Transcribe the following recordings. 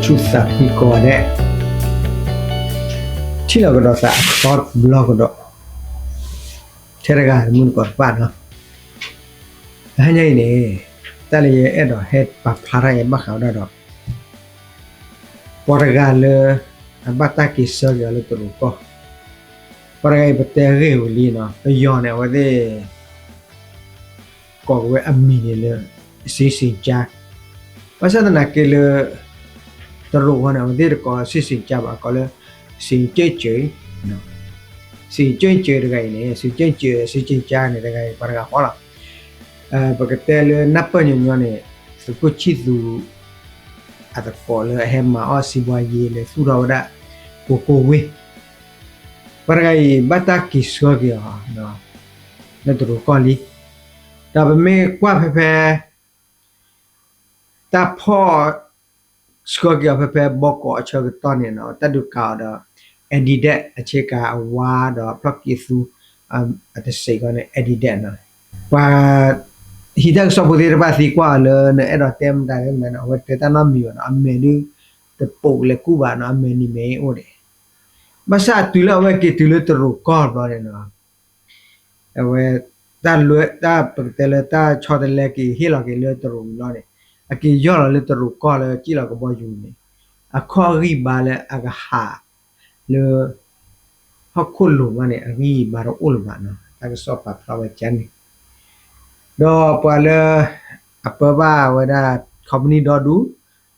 ဆူသးဟံၣ်ကိးဂၤဒဲး, ထံၣ်လိာ်ကဒီးသးအခီတဘျီကဒီး, ထဲတဂၤတမုၢ်တကိးတဖၣ်နီၤ, တဟါညါအံၤန့ၣ်, တၢ်လၢယအဲၣ်ဒိးဟဲပာ်ဖျါထီၣ်အံၤဘၣ်ဃးဝဲဒၣ်ဒီး ပှၤတဂၤလၢ အဘၣ်တၢ်က့ၤဆှၢက့ၤအီၤလၢတရူးကီၢ်, ပှၤတဂၤအံၤပတဲဂ့ၢ်ဝံၤလံနီၤ, ပယီၤန့ၣ် အဝဲသ့ၣ် ကိးက့ၤဝဲအမံၤန့ၣ်လၢ စံစံကါ, ဘၣ်ဆၣ်သနာ်က့လၢ တရူးဃီန့ၣ် အဝဲသ့ၣ်တကိးစံစံကါဘၣ်, ကိးလၢ စံကၠ့ၣ်စၠ့ၣ်, စံကၠ့ၣ်စၠ့ၣ်တဂၤအံၤန့ၣ် စံကၠ့ၣ်စၠ့ၣ် စံကၠ့ၣ်စၠ့ၣ်န့ၣ် တဂၤအံၤ ပှၤတဂၤဃီလီၤ. ပကတဲလၢနၢ်ပၢၢ်ညီညီန့ၣ် သုးခိၣ်ဆံၣ်သူး အသကိးလၢအဟဲမၤအီၣ်စံးဘှါယ့လၢသူၣ်ထီၣ်ဝဲဒၣ် ကိကိဝ့ၢ်, ပှၤတဂၤအံၤ ဘၣ်တၢ်က့ၤဆှၢက့ၤအီၤ လၢတရူးကီၢ်လံ. ဒီးပမ့ၢ်ကွၢ်ဖဲဖဲ တၢ်ဖီၣ် ဆှၢက့ၤအီၤဖဲဖဲဘီကီးအဆၢကတီၢ်န့ၣ်နီၤ, တၢ်ဒုးကၤအီၤဒီး Adidas အဆ့ကၤအဝါဒီးဖျီၣ်က့ၤသူ အတစဲးကီးန့ၣ် Adidas နီၤ, ပှၤ ဟံးတၢ်ကစီၣ်ဖိသ့ၣ်တဖၣ်သံကွၢ်အီၤလၢ နအဲၣ်ဒိးတဲမတၤမတၤန့ၣ် အဝဲတဲတၢ်နီတမံၤဘၣ်နီၤ, အမဲာ်ဒုး တပိာ်လဲၤကူၣ်ဘၣ်နီၤ, အမဲာ်နံၤမဲာ်အိၣ်ဒံး, ဘၣ်ဆၣ်တုၤလၢအဝဲက့ၤတုၤလၢတရူးကီၢ်တဘျီန့ၣ်နီၤ အဝဲ တၢ်လၢ တၢ်ပကတဲလၢတၢ်ဆီတလဲက့ၤဟ့ၣ်လီၤက့ၤလၢတရူးန့ၣ်လီၤန့ၣ်, အက့ၤယီၢ်လီၤလၢတရူးကီၢ်လၢကံၣ်လီၤကဘီယူၤန့ၣ်, အခီၣ်ဂံၢ်ဘါလၢအကဟး လၢ ဟီၣ်ခိၣ်လိၤမးန့ၣ် အဂံၢ်အဘါတအိၣ်လၢၤဘၣ်နီၤ, တၢ်ကစီၣ်ပာ်ဖျါဝဲကန့ၣ်, ဒီးပှၤလၢ အပၢဘၣ်ဝဲဒၣ် company ဒီဒူ,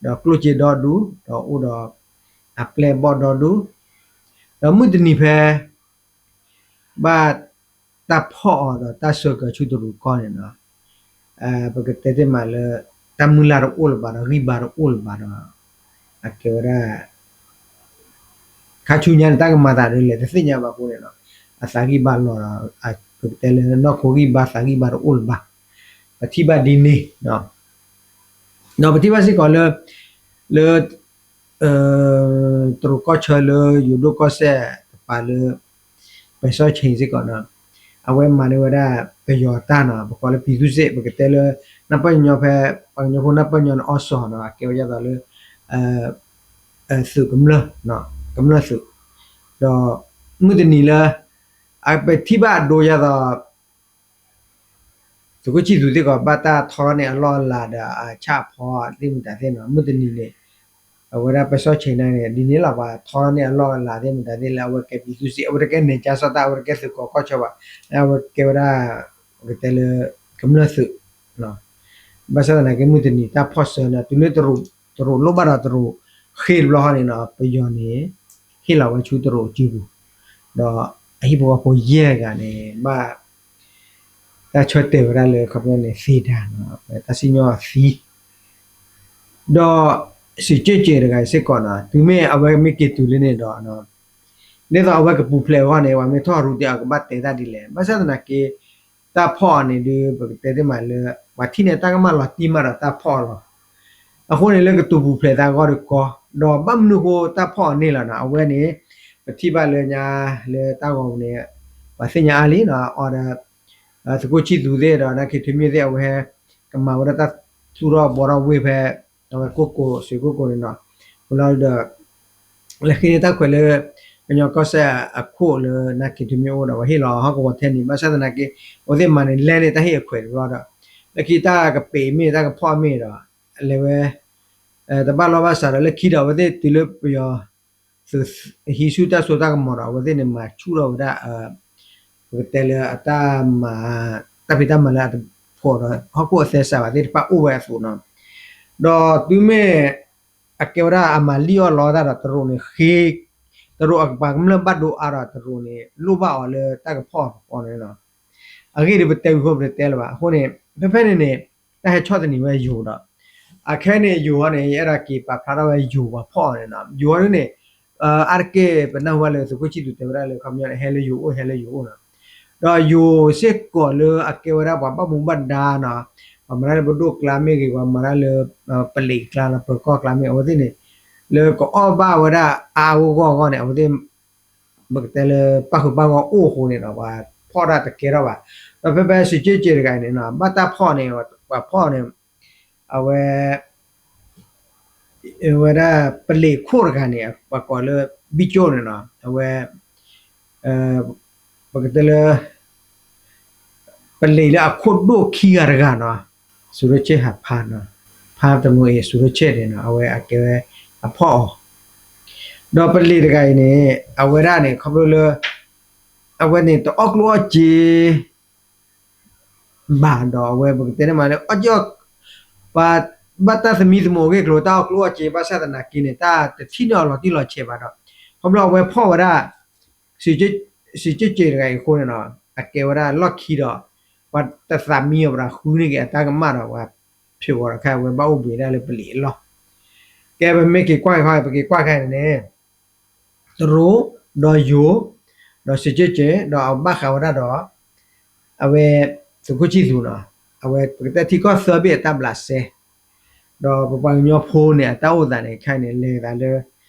ဒီးကျိၣ်စ့ဒီဒူ, ဒီးအိၣ်ဒီး အပျဲၢ်အဘီၣ်ဒီဒူ, ဒီးမုၢ်တနံၤဖဲ ဘၣ်တၢ်ဖီၣ်အီၤဒီးတၢ်ဆှၢက့ၤဆူတရူးကီၢ်န့ၣ်နီၤ, ပကတဲသ့မးလၢ တၢ်မုၢ်လၢ်တအိၣ်လၢၤဘၣ်ဒီး ဂံၢ်ဘါတအိၣ်လၢၤဘၣ်ဒီး အကဲဝဲဒၣ် ခါဆူညါန့ၣ် တၢ်ကမၤသးဒ်လဲၣ်တသ့ၣ်ညါဘၣ်အဃိန့ၣ်နီၤ, အသးဂံၢ်ဘါလီၤဒီး ပကတဲလၢနီၢ်ခိဂံၢ်ဘါသးဂံၢ်ဘါတအိၣ်လၢၤဘၣ်, ပထံၣ်ဘၣ်ဒ်န့ၣ် ဒီးပထံၣ်ဘၣ်စ့ၢ်ကီးလၢ လၢ တရူးကီၢ်ဆၢလၢယိၤဒိၣ်ကီၢ်စဲၣ်တပၤလၢ ပၢၤစီဆ့ၣ်စ့ၢ်ကီးနီၤ, အဝဲမၤန့ၢ်ဝဲဒၣ်ပယီၤတၢ်နီၤ, ပကိးလၢပံၤသူစ့ၣ် ပကတဲလၢ နၢ်ပၢၢ်ညီညီဖဲ ပှၤကညီဖိနၢ်ပၢၢ်ညီန့ၣ် အီစီၤနီၤ, အကဲဝဲဒ်သိးလၢ သုးကမျၢၢ် ကမျၢၢ်သုး, ဒီးမုၢ်တနံၤလၢ အပထံၣ်ဘၣ်အဒိဒ်သိး သုးခိၣ်ဆံၣ်သူးသ့ၣ်ကီး ဘၣ်တၢ်ထီထီၣ်န့ၢ်အလီၢ်အလၤဒီးအဆၣ်အဖီသ့ၣ်မတၤသ့ၣ်နီၤ, မုၢ်တနံၤန့ၣ် အဝဲဒၣ်ပၢၤစီဆ့ၣ်န့ၣ် ဒ်န့ၣ်လီၤ, ပှၤထီထီၣ်န့ၢ်အလီၢ်အလၤသ့ၣ်မတၤသ့ၣ်လၢအဝဲကဲပံၤသူစ့ၣ် အဝဲတကဲနဲၣ်ကၠါစီၤတၢ် အဝဲတကဲသုးကီးကီၢ်ဆၢဘၣ်, အဝဲကဲဝဲဒၣ် ပကတဲလၢ ကမျၢၢ်သုး ဘၣ်ဆၣ်သနာ်က့ မုၢ်တနံၤတၢ်ဖီၣ်ဆှၢန့ၣ် တုၤလၢ တရူးလိၣ်ဘၣ်ဒီးတရူးဃ့တဘျီဃီန့ၣ်နီၤ, ပယီၤန့ၣ် ဟ့ၣ်လီၤဝဲဆူတရူးစုပူၤ, ဒီးအဟံၣ်ဖိဃီဖိယဲၢ်ဂၤန့ၣ် ဘၣ် တၢ်ဆၢတဲာ်ဝဲဒၣ်လၢ ခီပညီန့ၣ် သံတၢ်နီၤ, တၢ်စံၣ်ညီၣ်သံ ဒီး စံးကၠ့ၣ်ကၠ့ၣ်တဂၤစ့ၢ်ကီးနီၤ, တုၤမ့ၢ်အဝဲမ့ၢ်က့ၤတုၤလၢန့ၣ်ဒီး ဒ်သိးအဝဲကပူၤဖျဲးအဂီၢ်န့ၣ် ပှၤမ့ၢ်ထီၣ်ရူတ့ၢ်အီၤ ကဘၣ်တဲတၢ်ဒ်လဲၣ်, ဘၣ်ဆၣ်သနာ်က့ တၢ်ဖီၣ်အီၤန့ၣ်ဒုး ပကတဲသ့မးလၢ ပှၤထံၣ်န့ၢ်တၢ်ကမၣ်လီၤတံၢ်မးဒီးတၢ်ဖီၣ်အီၤလီၤ. အဃိန့ၣ် လၢကတူၢ်ပူၤဖျဲးသးအဂီၢ်ဒီးကီ, ဒီးဘၣ်မနုၤဃိတၢ်ဖီၣ်အီၤန့ၣ်လီၤနီၤ, အဝဲန့ၣ် ပထံၣ်ဘၣ်လၢညါ လၢတၢ်ဂီၤပူၤန့ၣ် ပှၤသ့ၣ်ညါအါလံနီၤ, အီၤဒီး သုးခိၣ်ဆံၣ်သူးသ့ၣ်ဒီး နါခ့ထွံမ့ၢ်သ့ၣ် အဝဲဟဲ ကမၤဝဲဒၣ်တၢ်သူၣ်ထီၣ်ဘှီထီၣ်ဝ့ၢ်ဖဲ အဝဲကိၣ်ကိၤ စံးကိၣ်ကိၤန့ၣ်နီၤ, ဝံၤလီၤဒီး လဲၤဃ့န့ၢ်တၢ်ခွဲးလၢ ကညီကီၢ်စဲၣ်အခိၣ်လၢ နါခ့ထွံမ့ၢ်အိၣ်ဒီး ပှၤဟ့ၣ်လီၤဟီၣ်ကဝီၤထဲန့ၣ်, ဘၣ်ဆၣ်သနာ်က့ အဝဲသ့ၣ်မၤန့ၣ် လဲန့ၢ်တၢ်ဟ့ၣ်အခွဲးတဘျီဒီး လၢခံတၢ်ကပ့ၤမ့ၢ်တၢ်ကဖီၣ်မ့ၢ်ဒီး လဲၤဝဲ တဘၣ်လီၢ်ဘၣ်စးဒီး လၢခံဒီး အဝဲသ့ၣ်တုၤလၢပယီၤ သုးဟံးဆူၣ်တၢ်စိတၢ်ကမီၤဒီး အဝဲသ့ၣ်န့ၣ်မၤဆူၣ်ထီၣ်ဝဲဒၣ် ပကတဲလၢအတၢ်မၤ တၢ်ဖံးတၢ်မၤလၢအတဖိးဒီး ဟီၣ်ခိၣ်အသဲစးဘၣ်သ့ၣ်တဖၣ်အိၣ်ဝဲအသိးနီၤ, ဒီးတုၤမ့ၢ် အကဲဝဲဒၣ်အမၤလံၣ်အီၣ်လီတၢ်ဒီး တရူးန့ၣ်ဃ့ တရူးအကပၤကမျၢၢ်ဘၣ်ဒိအါဒီးတရူးန့ၣ် လိၣ်ဘၣ်အီၤလၢတၢ်ကဖီၣ်အီၤတခီန့ၣ်လီၤ. အဂ့ၢ်ဒ်ပတဲဝံၤဃိပတတဲလၢၤဘၣ်. အဃိန့ၣ် ဖဲဖဲန့ၣ်န့ၣ် တၢ်ဟဲဆီၣ်သနံးဝဲယိၤဒီး အခဲန့ၣ်ယိၤဟီန့ၣ် ယအဲၣ်ဒိးက့ၤပာ်ဖျါထီၣ်ဝဲယိၤပှၤဖီၣ်အီၤန့ၣ်နီၤ, ယိၤဟီဒ်န့ၣ် အါတက့ၢ်ပနၢ်ဟူဘၣ်လၢသုးခိၣ်ဆံၣ်သူးတဲဝဲဒၣ်လၢ ခီပညီန့ၣ် ဟဲလၢယိၤအိၣ် ဟဲလၢယိၤအိၣ်နီၤ, ဒီးယိၤစ့ၢ်ကီးလၢအကဲဝဲဒၣ်ပှၤဘၣ်မူဘၣ်ဒါနီၤ, ပှၤမၤတၢ်လၢပဒိၣ်ကျါမ့ၢ်ဂ့ၤ ပှၤမၤတၢ်လၢ ပလံးကျါနီၤ ပၢၤကီၢ်ကျါမ့ၢ် အဝဲသ့ၣ်န့ၣ် လၢကအီၣ်ဘၣ်ဝဲဒၣ်အါအါဂီၢ်ဂီၢ်န့ၣ် အဝဲသ့ၣ် ပကတဲလၢပၣ်ဃုာ်ပၣ်ဂီၢ်အိၣ်အဃိန့ၣ်ဒီး ပှၤဖီၣ်တၢ်တကဲထီၣ်ဘၣ်. ဒီးဖဲဖဲစံးကၠ့ၣ်ကၠ့ၣ်တဂၤအံၤန့ၣ်နီၤ ဘၣ်တၢ်ဖီၣ်န့ၣ် ပှၤဖီၣ်န့ၣ် အဝဲ ဝဲဒၣ်ပလံၤခိၣ်တဂၤန့ၣ် ပှၤကိးလၢ ဘံကၠိၣ်န့ၣ်နီၤ, အဝဲ ပကတဲလၢ ပလံၤလၢအခိၣ်ဒိၣ်ခံဂၤတဂၤနီၤ, စူၤထီၣ်ဆ့ၣ်ဟးဖးနီၤ, ဖးတနီၤအံၤ စူၤထီၣ်ဆ့ၣ်န့ၣ်နီၤ အဝဲအကဲဝဲအဖီၣ်အီၤ, ဒီးပလံၤတဂၤအံၤန့ၣ် အဝဲဒၣ်န့ၣ် ခီဖျိလၢ အဝဲန့ၣ်တအီၣ်ကျိၣ်အီၣ်စ့ ဘၣ်ဒီးအဝဲပကတဲန့ၣ်မးလၢ အီၣ်ကၠီၣ် ပှၤ ဘၣ်တၢ်သမံသမိးအဂ့ၢ်အကျိၤ တၢ်အီၣ်ကျိၣ်အီၣ်စ့ ဘၣ်ဆၣ်သနာ်က့န့ၣ် တၢ်တထံၣ်န့ၢ်အီၤလီၤတံၢ်လီၤဆဲးဘၣ်ဒီး ခီဖျိအဝဲဖီၣ်ဝဲဒၣ် စံာ်ကၠ့ၣ်စ့တဂၤအံၤအဃိန့ၣ်နီၤ အကဲဝဲဒၣ်လီၢ်ခံဒီး ပှၤတသးမံအီၤ ပှၤဃုန့ၢ်က့ၤအတၢ်ကမၣ်ဒီး ပှၤဖျိးအီၤဒီးခါ အဝဲဘၣ်အိၣ်ဘှံးဒၣ်လၢပလံၤအလီၢ်, ကဲပမ့ၢ်က့ၤကွၢ်က့ၤခီ ပက့ၤကွၢ်ခဲအံၤန့ၣ် တရူး ဒီးယိၤ ဒီးစံာ်ကၠ့ၣ်စ့ ဒီးအဘၣ်ဃးဝဲဒၣ်ဒီး အဝဲ သုးခိၣ်ဆံၣ်သူးနီၤ, အဝဲပကတဲထံကီၢ်သၢဘ့ၣ်အတၢ်ဘျးစဲ ဒီးပပှၤကညီဖိန့ၣ် အတၢ်အိၣ်သးန့ၣ် ခဲအံၤန့ၣ် လဲၤသးလၢ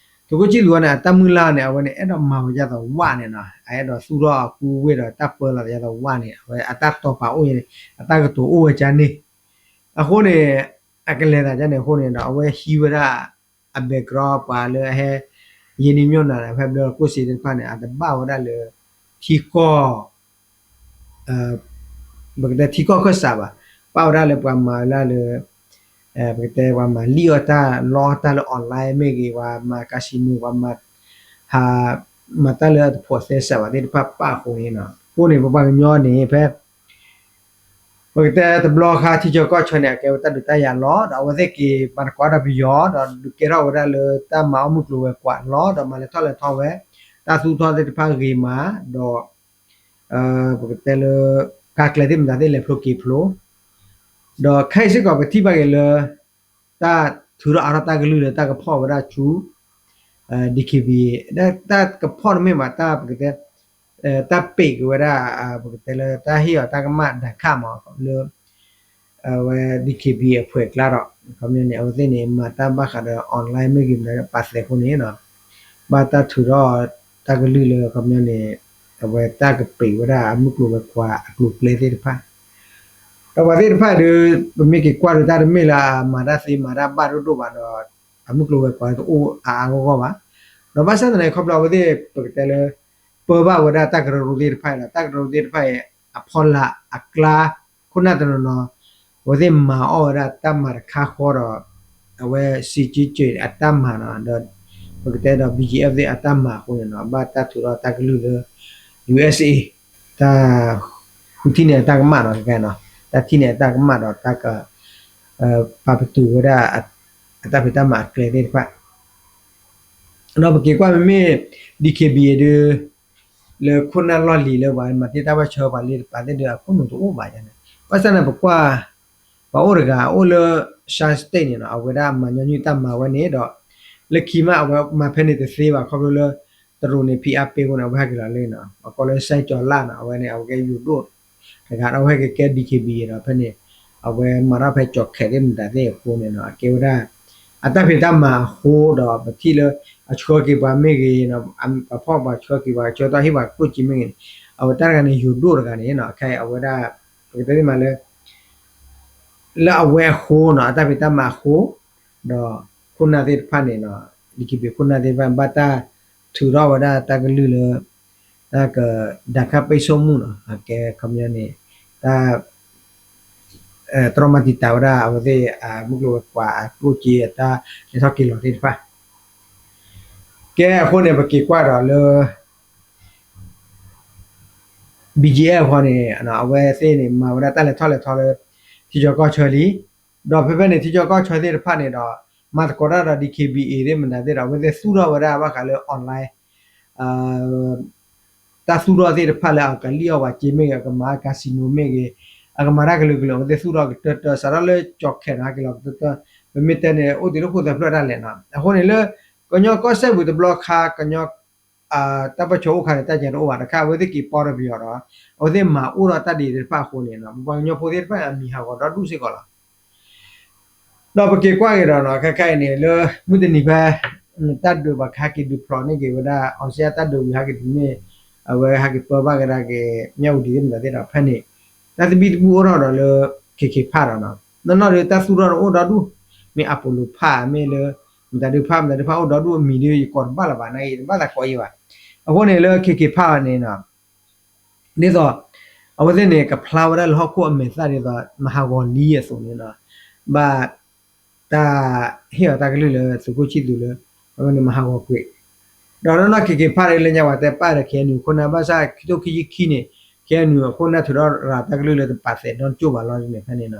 သုးခိၣ်ဆံၣ်သူးန့ၣ် အတၢ်မုၢ်လၢ်န့ၣ် အဝဲန့ၣ် အဲၣ်ဒိးမၤဝဲဒ်သိးဝၣ်န့ၣ်နီၤ, အအဲၣ်ဒိးသူၣ်ထီၣ်အကူအဝ့ၢ်ဒီးတၢ်ပၢလီၤသးဒ်သိးဝၣ်န့ၣ် အဝဲအတၢ်တီၤပာ်အိၣ်န့ၣ် အတၢ်ကတိၤအိၣ်ဝဲဒ်န့ၣ်, အဃိန့ၣ် အကလဲၤသးဒ်န့ၣ်အဃိန့ၣ်ဒီး အဝဲဟံးဝဲဒၣ် အ background ပှၤလၢအဟဲ ရင်းနှီးမြှုပ်နှံ ဒီး ဖဲဘျၢ ကီၢ်စ့သ့ၣ်တဖၣ်န့ၣ် အတဘၣ်ဝဲဒၣ်လၢ ထံကီၢ် ပကတဲထံကီၢ်ခၢၣ်စးဘၣ်, ဘၣ်ဝဲဒၣ်လၢပှၤမၤဝဲဒၣ်လၢ ပကတဲပှၤမၤလံၣ်အီၣ်တၢ်လီတၢ်လၢ online မ့ၢ်ဂ့ၤ ပှၤမၤ casino ပှၤမၤ ဟး မၤတၢ်လၢအတဖိးသဲစးဘၣ်သ့ၣ်တဖၣ်ပၣ်အဃိန့ၣ်နီၤ, အဃိန့ၣ် ပပှၤကညီန့ၣ် ဖဲ ပကတဲတဘျီခါထံဆၢကီၢ်ဆၢန့ၣ် အကဲဝဲတၢ်ဒုးတၢ်ယၤလီၤ, ဒီးအဝဲသ့ၣ်က့ၤမၤသကိးတၢ်ဒီးပယီၤ ဒီးဒုးကဲထီၣ်ဝဲဒၣ်လၢတၢ်မၤအီၣ်မုၢ်ကျိၤဝဲၤကွာ်လီၤ, ဒီးမၤလဲၤထီၣ်လဲၤထီဝဲ တၢ်သူၣ်ထီၣ်သ့ၣ်တဖၣ်ဂ့ၤမး, ဒီး ပကတဲလၢ ကါကျဲသ့ၣ်မတၤသ့ၣ်လဲၤဖျိက့ၤဖျိ, ဒီးခဲအံၤစ့ၢ်ကီးပထံၣ်ဘၣ်က့ၤလၢ တၢ်ထုးထီၣ်အါထီၣ်တၢ်ကလုၢ်လၢတၢ်ကဖီၣ်ဝဲဒၣ်ဆူ DKBA တၢ်ကဖီၣ်တမ့ၢ်ဘၣ် တၢ်ပကတဲ တၢ်ပံးက့ၤဝဲဒၣ် ပကတဲလၢတၢ်ဟ့ၣ်အီၤတၢ်ကမၣ်ဒၣ်ခၣ်မး လၢ အဝဲ DKBA အဖှဲးကျါဒီး ခီပညီန့ၣ် အဝဲသ့ၣ်န့ၣ် မၤတၢ်ဘၣ်ဃးဒီး online မ့ၢ်ဂ့ၤမတၤပာ်သဲးအဃိန့ၣ် ဘၣ်တၢ်ထုးထီၣ်တၢ်ကလုၢ်လၢ ခီပညီန့ၣ် အဝဲတၢ်ကပံးဝဲဒၣ်အမုၢ်ကျိၤဝဲၤကွာ်အကျိၤအကျဲသ့ၣ်တဖၣ်, ဒီးပှၤသ့ၣ်တဖၣ်ဒီး ပမ့ၢ်က့ၤကွၢ်ဒီးတၢ်တမ့ၢ်လၢအမၤတၢ်သ့မၤတၢ်ဘၣ်ဒိၣ်ဒိၣ်ဘၣ်ဒီး အမုၢ်ကျိၤဝဲၤကွာ်တအိၣ်အါအါဂီၢ်ဂီၢ်ဘၣ်, ဒီးဘၣ်ဆၣ်သနာ်က့ ခီဖျိအဝဲသ့ၣ် ပကတဲလၢ ပၢဘၣ်ဝဲဒၣ်တၢ်ကရၢကရိသ့ၣ်တဖၣ်အံၤဒီး တၢ်ကရၢကရိသ့ၣ်တဖၣ်အံၤ အဖီလာ်အကျါ ခိၣ်နၢ်တနီၤနီၤ အဝဲသ့ၣ်မၤအီၣ်ဝဲဒၣ်တၢ်မၤတခါဃီဒီး အဝဲ စံာ်ကၠ့ၣ်စ့ အတၢ်မၤနီၤ ဒီး ပကတဲဒီး BGF သ့ၣ်အတၢ်မၤအဃိန့ၣ်နီၤ ဘၣ်တၢ်ထုးထီၣ်တၢ်ကလုၢ်လၢ USA တၢ် ဃုထံၣ်န့ၢ်အတၢ်ကမၣ်နီၤ ခဲအံၤနီၤ တၢ်ထံၣ်န့ၢ်အတၢ်ကမၣ်ဒီးတၢ်က ပာ်ပတုာ်ဝဲဒၣ် အတၢ်ဖံးတၢ်မၤအကျဲသ့ၣ်တဖၣ် ဒီးပက့ၤကွၢ်မ့မ့ၢ် DKBA ဒီး လၢခိၣ်နၢ်လီၢ်လံၤလၢပှၤမၤတ့ၢ်တၢ်ဘၣ်ဆၢပှၤလၢတပာ်သ့ၣ်ဒီး အခိၣ်နူာ်တအိၣ်ဘၣ်ယါန့ၣ် ဘၣ်ဆၣ်န့ၣ် ပကွၢ် ပှၤအိၣ်တဂၤအိၣ်လၢ Shan State န့ၣ်နီၤ အဝဲဒၣ်မၤညီနုၢ်တၢ်မၤဝဲန့ၣ်ဒီး လၢခံမး အဝဲမၤဖဲန့ၣ်တသ့ဘၣ် ခီဖျိလၢ တရူးန့ၣ် ဖိအားပေး အဃိန့ၣ် အဝဲဟဲက့ၤလီၤလၢနီၤ ပှၤကိးလၢ စဲကၠီၤလၢ်နီၤ အဝဲန့ၣ် အဝဲကဲယိၤဒိၣ် တဂၤဒီး အဝဲဟဲက့ၤကဲ DKBA ဒီး ဖဲန့ၣ် အဝဲမၤထီၣ်ဖဲကၠီၤခဲးသ့ၣ်မတၤသ့ၣ်အဃိန့ၣ်နီၤ အကဲဝဲဒၣ် အတၢ်ဖံးတၢ်မၤအဃိဒီး ပထံၣ်လၢ အဆှၢက့ၤပှၤမ့ၢ်ဂ့ၤ ပှၤဖီၣ်ပှၤဆှၢက့ၤပှၤ ဆှၢတၢ်ဟ့ၣ်ပှၤကျိၣ်စ့မ့ၢ်ဂ့ၤန့ၣ် အဝဲတၢ်တဂၤန့ၣ် ယိၤဒိၣ်တဂၤန့ၣ်နီၤ ခဲအံၤအဝဲဒၣ် ပကတဲသ့ၣ်မးလၢ လၢအဝဲအဃိနီၤ အတၢ်ဖံးတၢ်မၤအဃိ ဒီးခိၣ်နၢ်သ့ၣ်တဖၣ်န့ၣ်နီၤ DKBA ခိၣ်နၢ်သ့ၣ်တဖၣ် ဘၣ်တၢ်ထုးထီၣ်ဝဲဒၣ်တၢ်ကလုၢ်လၢ တၢ်က ဒဏ်ခတ်ပိတ်ဆို့မှု နီၤ အကဲခီပညီန့ၣ် တၢ် တြီမၤတံာ်တာ်ဝဲဒၣ် အဝဲသ့ၣ်အမုၢ်ကျိၤဝဲၤကွာ်အကျိၣ်စ့ အတၢ်လဲၤထီၣ်က့ၤလီၤသ့ၣ်တဖၣ် ကဲအဃိန့ၣ် ပက့ၤကွၢ်ဒီးလၢ BGF ဃီန့ၣ် အဝဲသ့ၣ်န့ၣ် မၤဝဲဒၣ်တၢ်လဲၤထီၣ်လဲၤထီလၢ ထံကၠီၤကီၢ်ဆၢလံ ဒီးဖဲဖဲန့ၣ် ထံကၠီၤကီၢ်ဆၢသ့ၣ်တဖၣ်န့ၣ်ဒီး မၤသကိးတၢ်ဒီး DKBA သ့ၣ်မတၤသ့ၣ်ဒီး အဝဲသ့ၣ်သူၣ်ထီၣ်ဝဲဒၣ်ဘၣ်ဃးလၢ online တၢ်သူၣ်ထီၣ်သ့ၣ်တဖၣ်လၢအကလံၣ်အီၣ်ပှၤစ့မ့ၢ်ဂ့ၤ အကမၤ casino မ့ၢ်ဂ့ၤ အကမၤတၢ်ကလုာ်ကလုာ် အဝဲသ့ၣ်သူၣ်ထီၣ်ကတၢၢ်တၢၢ် စးထီၣ်လၢကၠီၤခဲးန့ၣ် ဟဲက့ၤလီၤကတၢၢ်တၢၢ် ပမ့ၢ်တဲန့ၣ်အိၣ်တ့ၢ်လၢဃိသၢဖျၢၣ်ဒၣ်လဲာ်နီၤ အဃိန့ၣ်လၢ ကညီကီၢ်စဲၣ်ပူၤတဘျီခါ ကညီ တၢ်ပၢၢ်ဆၢအိၣ်ခါန့ၣ် တၢ်ကဲတအိၣ်ဘၣ်တခါ အဝဲသ့ၣ်က့ၤပီၢ်ဒီးပယီၤဒီး အဝဲသ့ၣ်မၤအိၣ်ဒီးတၢ်ဒ်သ့ၣ်တဖၣ်အဃိန့ၣ် ပပှၤကညီဖိသ့ၣ်တဖၣ်အမံၤဟးဂီၤဒီဒူၣ်စ့ၢ်ကီးလီၤ. ဒီးပက့ၤကွၢ်က့ၤဒီးနီၤ ခဲခါအံၤန့ၣ် လၢမုၢ်တနံၤဖဲ တၢ်ဒုးဘၣ်ကဟဲက့ၤဒုးဖျိးန့ၢ်က့ၤဝဲဒၣ် အီစံယါတၢ်ဒုးဝံၤဟဲက့ၤဒုးန့ၢ် အဝဲဟဲက့ၤပၢဘၣ်ကဒါက့ၤ မၠၣ်ဝတံၤသ့ၣ်မတၤသ့ၣ်ဒီး ဖဲန့ၣ် တၢ်သဘံၣ်သဘုၣ်အိၣ်ထီၣ်ဒီးလၢ ခဲခ့ဖးဒီးနီၤ နီၢ်နီၢ်ဒီးတၢ်သူၣ်ထီၣ်ဒီးအိၣ်ဒီဒူၣ် မ့ၢ်အပိာ်လိာ်ဖး မ့ၢ်လၢ မတၤဒုးဖး မတၤဒုးဖးအိၣ်ဒီဒူၣ်အမံၤဒီး ယကိးတဘၣ်လၢၤဘၣ် နာ်က့ တဘၣ်သးကိးယံၤဘၣ်. အဃိန့ၣ်လၢ ခဲက့ၤဖးန့ၣ် ဒ်သိး အဝဲသ့ၣ်န့ၣ် ကဖျါဝဲဒၣ်လၢဟီၣ်ခိၣ်အမဲာ်သၣ်ဒ်သိး မၤဟးဂီၤလံအသိးန့ၣ် ဘၣ်တၢ်ဟ့ၣ်အီၤတၢ်ကလုၢ်လၢသုးခိၣ်ဆံၣ်သူးလၢ အဝဲန့ၣ်မၤဟးဂီၤကွံာ် ဒီးနီၢ်နီၢ် ခဲက့ၤဖးဒီး လၢညါပှၤတဲပာ်ဒီး ခဲအံၤနုာ်ခိၣ်နၢ် ဘၣ်ဆၣ်ခံကထိခံဆံခံန့ၣ် ခဲအံၤနုာ်အခိၣ်နၢ်ထုးထီၣ်ရၤတၢ်ကလုၢ်လၢတပာ်သဲးနီၣ်ကၠိၣ်ဘၣ်လီၤန့ၣ် ဖဲန့ၣ်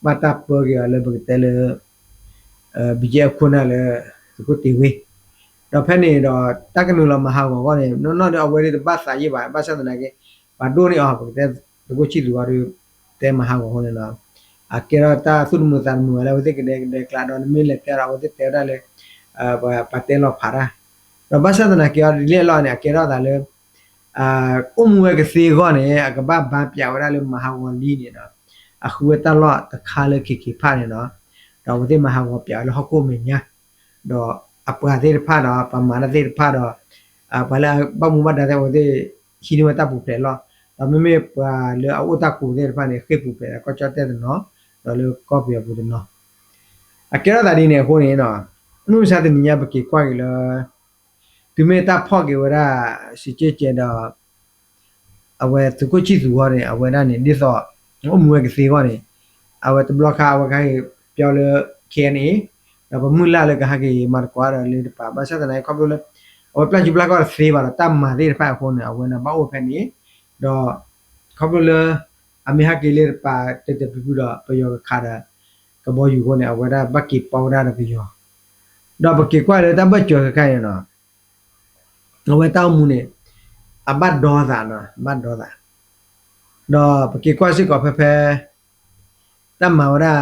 ဘၣ်တၢ်ပၢက့ၤအီၤလၢပကတဲလၢ ဘံကဲ အခိၣ်နၢ်လၢ သုးခိၣ်တ့ၤဝ့ ဒီးဖဲန့ၣ်ဒီး တၢ်ကနုာ်လီၤမၤဟးဂီၤအဂီၢ်န့ၣ် နီၢ်နီၢ်ဒီးအဝဲဒၣ်တဘၣ်သးယံၤဘၣ် ဘၣ်ဆၣ်သနာ်က့ ပှၤဒိၣ်န့ၢ်အီၤ ပကတဲ သုးခိၣ်ဆံၣ်သူးအီၤဒီး တဲမၤဟးဂီၤအဃိန့ၣ်လီၤ. အကဲထီၣ်တၢ်သူၣ်တမုာ်သးတမုာ်ဝဲလၢအဝဲသ့ၣ်ကဒဲကဒဲကျါဒီး နမ့ၢ်လဲၤတဲဒီးအဝဲသ့ၣ်တဲဝဲဒၣ်လၢ ပှၤတဲလီၤဖးတၢ် ဒီးဘၣ်ဆၣ်သနာ်က့အီၤဒ်လဲၣ်အလီၢ်န့ၣ် အကဲထီၣ်သးလၢ အိၣ်မူဝဲကသ့အဂီၢ်န့ၣ် အကဘၣ်ဘါပၠးဝဲဒၣ်လၢမၤဟးဂီၤလံန့ၣ်ဒီး အဃုဝဲတၢ်လီၢ်တခါလၢခဲက့ၤဖးန့ၣ်ဒီး ဒီးအဝဲသ့ၣ်မၤဟးဂီၤပၠးဝဲလၢဟီၣ်ခိၣ်မဲာ်ညါ ဒီးအပှၤသ့ၣ်တဖၣ်ဒီး ပှၤမၤတၢ်သ့ၣ်တဖၣ်ဒီး ပှၤလၢအဘၣ်မူဘၣ်ဒါသ့ၣ် အဝဲသ့ၣ်ဟံးန့ၢ်ဝဲတၢ်ပူၤဖျဲးလီၢ် ဒီးမ့မ့ၢ်ပှၤလၢအအိၣ်တၢ်ကူးသ့ၣ်တဖၣ်န့ၣ် ဃ့ၢ်ပူၤဖျဲးဒီးကီၢ်ကၠီၣ်တဲၣ်တနီၤ ဒီးလၢကီၢ်ပယီၤပူၤတနီၤ အကဲထီၣ်သးဒ်န့ၣ်အဃိန့ၣ် မုၢ်မဆါတနံၤညါပက့ၤကွၢ်က့ၤလၢ တုၤမ့ၢ်တၢ်ဖီၣ်က့ၤဝဲဒၣ် စံးကၠဲကဲဒီး အဝဲသုးခိၣ်ဆံၣ်သူးအဂီၢ်န့ၣ် အဝဲဒၣ်န့ၣ် ဒ်သိး အိၣ်မူဝဲကသ့အဂီၢ်န့ၣ် အဝဲတဘျီခါ အဝဲကဟဲက့ၤပၠီလၢ ခဲအံၤန့ၣ် ဒီးပမုၢ်လၢ်လၢကဟဲက့ၤမၤသကိးဒီးလၢတပၤ ဘၣ်ဆၣ်သနာ်က့ ခီဖျိလၢ အဝဲပျၢ်စုပျၢ်ကီၢ်တသ့ဘၣ်ဒီး တၢ်မၤသ့ၣ်တဖၣ်အဃိန့ၣ် အဝဲန့ၣ်ဘၣ်အိၣ်ဖဲန့ၣ် ဒီး ခီဖျိလၢ အမ့ၢ်ဟဲက့ၤလၢတပၤ တဲတဲဖုဖုဒီး ပယီၤကခးဒီး ကဘီယူၤအဃိန့ၣ် အဝဲဒၣ်ဘၣ်က့ၤပီဝဲဒၣ်ဒီးပယီၤ ဒီးပက့ၤကွၢ်လၢတၢ်ဘၢၣ်စၢၤခဲခါန့ၣ်နီၤ အဝဲတၢ်အိၣ်မူန့ၣ် အဘၣ်ဒီသးနီၤ ဘၣ်ဒီသး ဒီးပက့ၤကွၢ်စ့ၢ်ကီးဖဲဖဲ တၢ်မၤဝဲဒၣ်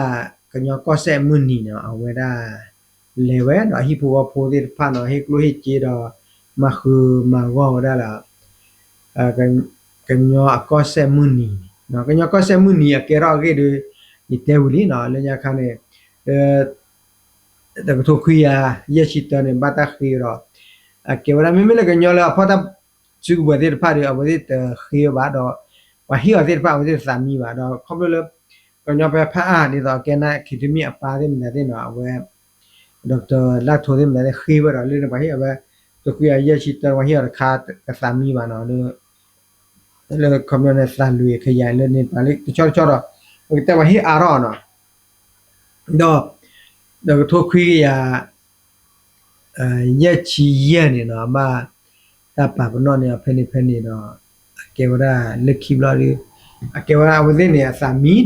ကညီကီၢ်စဲၣ်မုၢ်နံၤန့ၣ် အဝဲဒၣ် လဲၤဝဲဒီးဟံၣ်ဖိဃီဖိသ့ၣ်တဖၣ်နီၤ ဟ့ၣ်ကျိၣ်ဟ့ၣ်စ့ဒီး မၤဃုမၤဂီၢ်ဝဲဒၣ်လၢ ကညီအကီၢ်စဲၣ်မုၢ်နံၤန့ၣ် ကညီကီၢ်စဲၣ်မုၢ်နံၤအကဲထီၣ်အဂ့ၢ်ဒီး ယတဲဝံၤလံနီၤ လၢညါခါန့ၣ် လၢ တကထိခွံကယၤယဲၢ်ဆံတၢန့ၣ် ဘၣ်တၢ်ဃ့ဒီး အကဲဝဲဒၣ် မ့မ့ၢ်လၢကညီလၢအဖီၣ်တၢ်စုကဝဲၤသ့ၣ်တဖၣ်ဒီး အဝဲသ့ၣ်တဃ့ဝဲဘၣ်ဒီး ပှၤဟ့ၣ်အီၤသ့ၣ်တဖၣ် အဝဲသ့ၣ်တသးမံဘၣ်ဒီး ခီဖျိလၢ ကညီဖဲဖးအါဒ်သိး အကဲနၢ်ခံတမံၤအပၢ်သ့ၣ်မတၤသ့ၣ်နီၤ အဝဲ ဒီကတၢၢ်လၢ်ထိသ့ၣ်မတၤသ့ၣ်ဃ့ဝဲဒီး လၢန့ၣ်ပှၤဟ့ၣ်အဝဲ တခွံကယၤယဲၢ်ဆံတၢ ပှၤဟ့ၣ်အီၤတခါ ကသးမံဘၣ်နီၤ လၢ လၢခီပညီန့ၣ် သးလွံၢ်ခယၤလၢန့ၣ် ပှၤလၢတဆီတဆီဒီး ပကတဲပှၤဟ့ၣ်အါထီၣ်နီၤ ဒီး တကထိခွံကယၤ ယဲၢ်ဆံယဲၢ်န့ၣ်နီၤ ဘၣ် တၢ်ပာ်ပနီၣ်န့ၢ်အီၤဖဲန့ၣ်ဖဲန့ၣ်ဒီး အကဲဝဲဒၣ်လၢခံဘျီဒီး အကဲဝဲဒၣ်အဝဲသ့ၣ်န့ၣ် အသးမံဒီး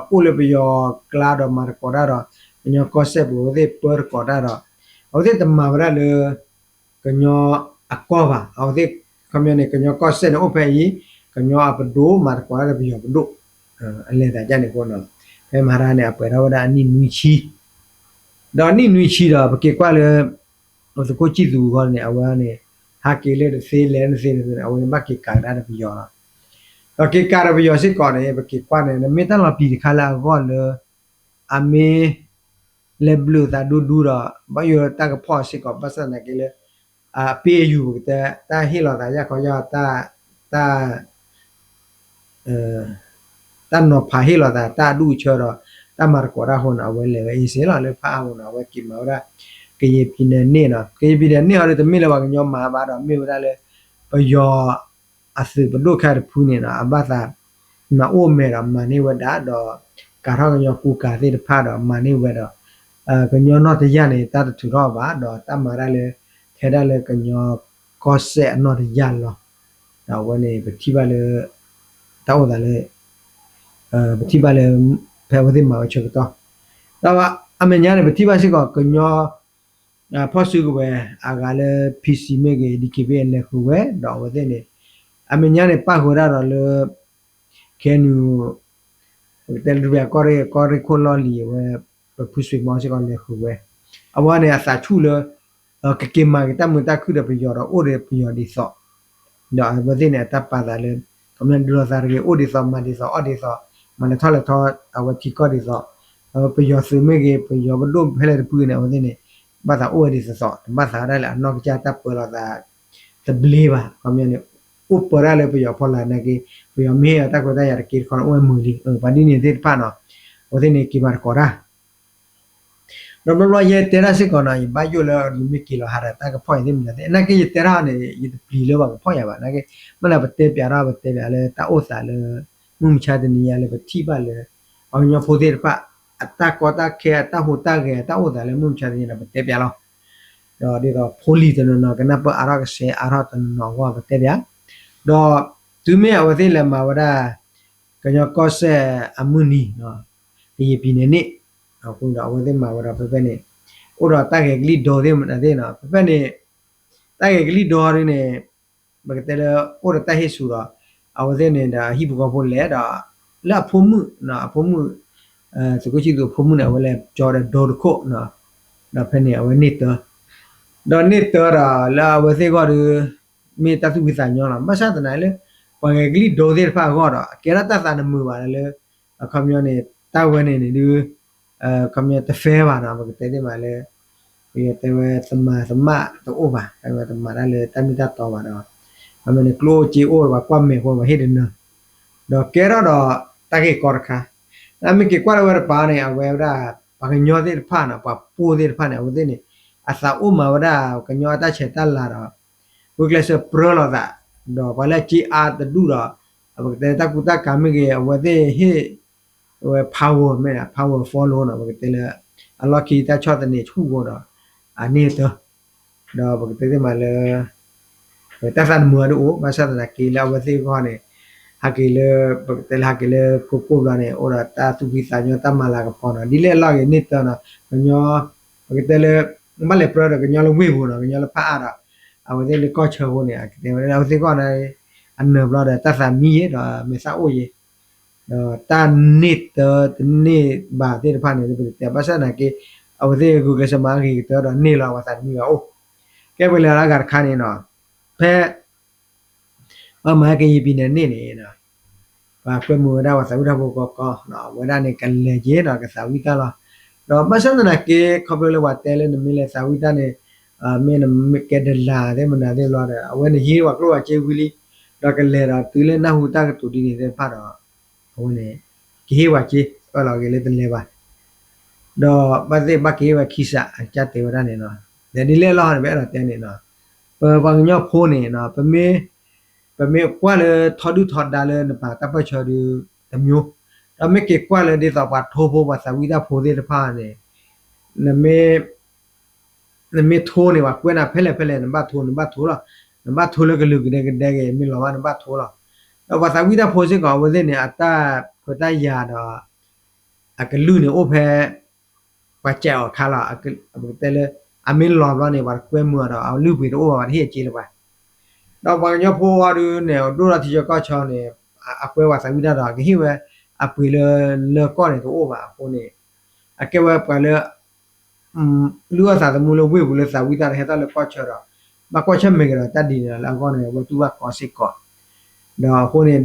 အိၣ်လၢပယီၤကျါဒီးမၤသကိးတၢ်ဒီး ကညီကီၢ်စဲၣ်ပူၤ အဝဲသ့ၣ်ပၢသကိးတၢ်ဒီး အဝဲသ့ၣ်တမၤဝဲဒၣ်လၢ ကညီအကီၢ်ဘၣ် အဝဲသ့ၣ် ခီပညီန့ၣ် ကညီကီၢ်စဲၣ်န့ၣ်အိၣ်ဖဲအံၤ ကညီအပဒိၣ်မၤသကိးတၢ်ဒီးပယီၤပဒိၣ် အလဲၤသးဒ်န့ၣ်အဃိနီၤ ဖဲမဟါတဟါန့ၣ် အပှဲၤထီၣ်ဝဲဒၣ်အနံၣ်နွံဆံ ဒီးနံၣ်နွံဆံဒီး ပက့ၤကွၢ်လၢ သုးခိၣ်ဆံၣ်သူးအဂီၢ်န့ၣ် အဝဲန့ၣ် ဟးက့ၤလၢတသ့လဲၤတသ့န့ၣ် အဝဲန့ၣ်ဘၣ်က့ၤကၤကဒါဒီးပယီၤလီၤ. ဒီးက့ၤကၤဒီးပယီၤစ့ၢ်ကီးန့ၣ် ပက့ၤကွၢ်န့ၣ် နမ့ၢ်တၢ်လီၤပျံၤတခါလၢအဂီၢ်လၢ အမ့ၢ် လဲၤဘျုးသးဒူဒူဒီး ဘၣ်ယိၣ်တၢ်ကဖီၣ်စ့ၢ်ကီး ဘၣ်ဆၣ်သနာ်က့လၢ အပ့ၢ်အယူၤပကတဲ တၢ်ဟ့ၣ်လီၤသးယၢ်ခီယၢ် တၢ် တၢ်နီၤဖးဟ့ၣ်လီၤသး တၢ်အဒူၣ်အဆၢဒီး တၢ်မၤသကိးတၢ်အဃိန့ၣ် အဝဲလဲၤဝဲအ့စ့လီၤ လၢဖးအါပူၤန့ၣ် အဝဲက့ၤမၤဝဲဒၣ် ကယဲၢ်ပံၤနဲၣ်န့ၣ်နီၤ ကယဲၢ်ပံၤနဲၣ်န့ၣ်အီၤဒီး တမ့ၢ်လၢပှၤကညီမၤဘၣ်ဒီး မ့ၢ်ဝဲဒၣ်လၢ ပယီၤ အသုးပဒိၣ်ခဲတဖုန့ၣ်ဒီး အဘၣ်သး မၤအိၣ်မဲာ်ဒီးမၤန့ၢ်ဝဲဒၣ်ဒီး ကၤထီၣ်ကညီကူကၤသ့ၣ်တဖၣ်ဒီးမၤန့ၢ်ဝဲဒီး ကညီနီၢ်တယၢ်န့ၣ် တၢ်တထုးထီၣ်ဘၣ်ဒီးတၢ်မၤဒၣ်လၢ ထဲဒၣ်လၢကညီကီၢ်စဲၣ်အနီၢ်တယၢ်လီၤ. ဒီးအဝဲန့ၣ် ပထံၣ်ဘၣ်လၢ တၢ်အိၣ်သးလၢ ပထံၣ်ဘၣ်လၢ ဖဲအဝဲသ့ၣ်မၤဝဲဆၢကတီၢ် ဒီးအမဲာ်ညါန့ၣ် ပထံၣ်ဘၣ်စ့ၢ်ကီးကညီ ဖီၣ်စုကဝဲၤအဂၤလၢ PC မ့ၢ်ဂ့ၤ DKBA လဲၤဃုာ်ဝဲ ဒီးအဝဲသ့ၣ်န့ၣ် အမဲာ်ညါန့ၣ် ပၣ်ဃုာ်ဝဲဒၣ်ဒီးလၢ ခဲနုာ် ပကတဲလၢ ကီၢ်ရ့ၣ်ခိၣ်လီၢ်လံၤအဝဲ ပဖုဆွ့ၤမီစ့ၢ်ကီးလဲၤဃုာ်ဝဲ အဝဲန့ၣ် အသးဆူၣ်လၢ ကက့ၤမၤက့ၤတၢ်မုာ်တၢ်ခုၣ်ဒီးပယီၤဒီးအိၣ်ဒီးပယီၤဒ်သိး ဒီးအဝဲသ့ၣ်န့ၣ် အတၢ်ပာ်သးလၢ ခီပညီဒုးလိာ်သးတဂ့ၤ အိၣ်ဒ်သိး မၤဒ်သိး အီၣ်ဒ်သိး မၤလဲၤထီၣ်လဲၤထီ အဝဲထံကီၢ်ဒ်သိး ပယီၤသုးမ့ၢ်ဂ့ၤ ပယီၤပဒိၣ်ဖဲလဲၣ်တဖုန့ၣ် အဝဲသ့ၣ်န့ၣ် ဘၣ်သးအိၣ်ဝဲဒ်သိးသိး တဘၣ်သးဝဲဒၣ်လၢအနီၢ်ကစၢ်တၢ်ပၢလီၤသး သဘျ့ဘၣ် ခီပညီန့ၣ် အိၣ်ပၢဒၣ်လၢပယီၤဖီလာ်နာ်က့ ပယီၤမ့ၢ်ဟ့ၣ်အီၤတၢ်ခွဲးတၢ်ယာ်တက့ၢ်တခီန့ၣ် အိၣ်ဝဲမုာ်လံ ပှၤဒ်န့ၣ်သ့ၣ်တဖၣ်နီၤ အဝဲသ့ၣ်န့ၣ်က့ၤမၤသကိးတၢ် ဒီးဘျီဘျီယဲတဲတၢ်စ့ၢ်ကီးနီၤ ယဘၣ်ယိၣ်လၢယမ့ၢ်က့ၤလီၤဟးဒီးတၢ်ကဖီၣ်ယၤသ့ၣ်မတၤသ့ၣ် နာ်က့ယတဲတၢ်န့ၣ် ယတပျံၤလၢပှၤကဖီၣ်ယၤဘၣ် နာ်က့ မ့ၢ်လၢပတဲပၠးထီၣ် ပတဲပၠးလၢတၢ်အိၣ်သးလၢ မုၢ်မဆါတနံၤညါလၢပထံၣ်ဘၣ်လၢ ပှၤကညီဖိသ့ၣ်တဖၣ် အတၢ်ကီတၢ်ခဲ အတၢ်ဟူးတၢ်ဂဲၤ အတၢ်အိၣ်သးလၢမုၢ်မဆါတနံၤညါဒီးပတဲပၠးလီၤ. ဒီးဒ်သိးဖိလံၤတနီၤနီၤ ကနၢ်ပၢၢ်အါထီၣ်ကစဲအါထီၣ်တနီၤနီၤအဂီၢ်ပတဲပၠး, ဒီးတုၤမ့ၢ်အဝဲသ့ၣ်လဲၤမၤဝဲဒၣ် ကညီကီၢ်စဲၣ်အမုၢ်နံၤ ကယံာ်ပံၤန့ၣ်န့ၣ် အဃိဒီးအဝဲသ့ၣ်မၤဝဲဒီးဖဲဖဲန့ၣ် အိၣ်ဒီးတၢ်ဂဲၤကလံၣ်ဒိသ့ၣ်မတၤသ့ၣ်နီၤ ဖဲဖဲန့ၣ် တၢ်ဂဲၤကလံၣ်ဒိဒ်န့ၣ် ပကတဲလၢအိၣ်ဒီးတၢ်ဟ့ၣ်ဆူၣ်ဒီး အဝဲသ့ၣ်န့ၣ်ဒီးဟံၣ်ဖိဃီဖိလဲၤဒီး လၢအဖိမုၣ် အဖိမုၣ် သုးခိၣ်ဆံသူးအဖိမုၣ်န့ၣ် အဝဲလဲၤကၠီဒီးဒိတခိၣ် ဒီးဖဲန့ၣ် အဝဲန့ၢ်တၢ ဒီးန့ၢ်တၢဒီးလၢအဝဲသ့ၣ်အဂီၢ်ဒီး မ့ၢ်တၢ်သူၣ်ဖှံသးညီလီၤ. ဘၣ်ဆၣ်သနာ်လၢ ပှၤဂဲၤကလံၣ်ဒိသ့ၣ်တဖၣ်အဂီၢ်ဒီး အကဲထီၣ်တၢ်သးတမုာ်ဘၣ်လၢ အခီပညီန့ၣ် တၢ်ဝဲန့ၣ်န့ၣ်ဒုး ခီပညီတfairဘၣ်နီၤ ပကတဲသ့ၣ်မးလၢ ပယီၤတဲဝဲ သမၤသမၣ်တအိၣ်ဘၣ် ခီပညီတမၤတၢ်လၢတၢ်မ့ၢ်တၢ်တီဘၣ်ဒီး ခီပညီန့ၣ် ကျိၣ်အိၣ်စ့အိၣ် ပှၤကွၢ်မဲာ်ဖိ ပှၤဟ့ၣ်တနၢၤ ဒီးကဲထီၣ်ဒီးတၢ်ဂ့ၢ်ကီတခါ နမ့ၢ်က့ၤကွၢ်လၢဝဲတပၤန့ၣ် အဝဲဝဲဒၣ် ပှၤကညီသ့ၣ်တဖၣ်နီၤ ပှၤပိၢ်သ့ၣ်တဖၣ်န့ၣ် အဝဲသ့ၣ်န့ၣ် အသးအိၣ်မၤဝဲဒၣ် ကညီအတၢ်ဆဲးတၢ်လၤဒီး ဂုာ်ကျဲးစၢးပြၢလိာ်သး ဒီးပှၤလၢအစ့အါတဒူၣ်ဒီး ပကတဲလၢတၢ်ကူတၢ်ကၤမ့ၢ်ဂ့ၤ အဝဲသ့ၣ်ဟ့ၣ် ဝဲ power မ့ၢ် power follow နီၤ ပကတဲလၢ အလီၢ်ခံတၢ်ဆီၣ်သနံးဆူၣ်ဖိဒီး အန့ၢ်တၢ ဒီးပကတဲသ့ၣ်မးလၢ တၢ်သးတမုာ်အဒိၣ်အိၣ် ဘၣ်ဆၣ်သနာ်က့လၢအဝဲသ့ၣ်အဂီၢ်န့ၣ် ဟးက့ၤလၢ ပကတဲလၢဟးက့ၤလၢကိၢ်ကိၢ်ဘျီန့ၣ် အိၣ်ဒီးတၢ်သူၣ်ဖှံသးညီတၢ်မၤလၤကပီၤနီၤ ဒ်လဲၣ်အလီၢ်ဂ့ၤန့ၢ်တၢနီၤ ကညီ ပကတဲလၢ ဘၣ်လဲၤပြၢဒီးကညီလၢဝ့ၢ်ပူၤနီၤ ကညီလၢဖးအါဒီး အဝဲသ့ၣ်လၢကီၢ်ဆၢဖိန့ၣ် အကတဲဝဲဒၣ်အဝဲသ့ၣ်အဂီၢ်န့ၣ် အနၢၤဘျီဒီးတၢ်သးမံယ့ၤဒီးမဲာ်သၣ်အိၣ်ယ့ၤ ဒီးတၢ်န့ၢ်တၢတန့ၢ်ဘၣ်သ့ၣ်တဖၣ်န့ၣ် ပကတဲဘၣ်ဆၣ်သနာ်က့ အဝဲသ့ၣ်ဂုာ်ကျဲးစၢးမၤဂ့ၤကတၢၢ်ဒီးန့ၢ်လီၤပှၤသးတမံဘၣ်အိၣ် ကဲပကလဲၤလၢအဂၤတခါန့ၣ်နီၤ ဖဲ ပမၤကယံာ်ပံၤန့ၣ်န့ၣ်န့ၣ် ပှၤကွဲမုာ်ဝဲဒၣ်ပှၤသးဝံၣ်တၢ်ဖိကီကီ အဝဲဒၣ်န့ၣ် ကလဲၤက့ၤဒီးကသးဝံၣ်တၢ်လီၤ. ဒီးဘၣ်ဆၣ်သနာ်က့ ခီဖျိလၢပှၤတဲလၢနမ့ၢ်လဲၤသးဝံၣ်တၢ်န့ၣ် မ့ၢ်နကဲဒလးသ့ၣ်မနုၤသ့ၣ်ဘျီဒီး အဝဲန့ၣ်ဟံးဝဲကျိၣ်ဝဲစ့ဝံၤလံ ဒီးကလဲၤဒီးတုၤလၢနၢ်ဟူတၢ်ကတိၤဒ်န့ၣ်သ့ၣ်တဖၣ်ဒီး အဝဲန့ၣ် ကဟ့ၣ်ဝဲစ့ အၢၣ်လီၤက့ၤလၢတလဲၤဘၣ် ဒီးဘၣ်သ့ၣ်ဘၣ်ကဟ့ၣ်ဝဲခံစး အကစၢ်တဲဝဲဒၣ်န့ၣ်နီၤ ဒီးဒ်လဲၣ်အလီၢ်န့ၣ် ပအဲၣ်ဒိးတဲန့ၣ်နီၤ ပပှၤကညီဖိန့ၣ် ပမ့ၢ် ပမ့ၢ်ကွၢ်လၢထီဒုၣ်ထီဒါလၢနပာ်တၢ်ပၢၢ်ဆၢဒုး တမျိုး, ဒီးမ့ၢ်က့ၤကွၢ်လၢဒ်သိးပှၤထိဖိပှၤသးဝံၣ်တၢ်ဖိသ့ၣ်တဖၣ်န့ၣ် နမ့ၢ် နမ့ၢ်ထိန့ၣ် ပှၤကွဲးနၤဖဲလဲၣ်ဖဲလဲၣ် နဘၣ်ထိ နဘၣ်ထိလီၤ. နဘၣ်ထိလၢကလုာ်ကဒဲကဒဲက့ၤ မ့ၢ်လီၤဘၣ်နဘၣ်ထိလီၤ. ဒီးပှၤသးဝံၣ်တၢ်ဖိစ့ၢ်ကီး အဝဲသ့ၣ်န့ၣ် အတၢ်ခွဲးတၢ်ယာ်ဒီး အကလုၢ်န့ၣ်အိၣ်ဖဲ ပှၤစဲးအီၤခါလီၤ. ပကတဲလၢ အမ့ၢ်လီၤဘျီန့ၣ် ပှၤတကွဲမုာ်အီၤဒီး အလုၢ်ပှ့ၤတအိၣ်ဘၣ် ပှၤတဟ့ၣ်အစ့လၢၤဘၣ်. ဒီးပှၤကညီဖိအီၤဒုးန့ၣ် ဒိၣ်ထီၣ်ထံဆၢကီၢ်ဆၢန့ၣ် အကွဲပှၤသးဝံၣ်တၢ်ဒီး ကဟ့ၣ်ဝဲအပှ့ၤလၢ လၢကီၢ်န့ၣ်တအိၣ်ဘၣ်အဃိန့ၣ် အကဲဝဲပှၤလၢ လုၢ်အီၣ်သးသမူလၢဝ့ၢ်ပူၤလၢသးဝံၣ်တၢ်ဒီးဟဲထီၣ်လၢကီၢ်ဆၢဒီး ဘၣ်ကွၢ်ဆၢၣ်မဲာ်ကဒီးတၢ်ဒ်န့ၣ်ဒီး လၢအဂီၢ်န့ၣ် အဝဲတူၢ်ဘၣ်ကီစ့ၢ်ကီး ဒီးအဃိန့ၣ်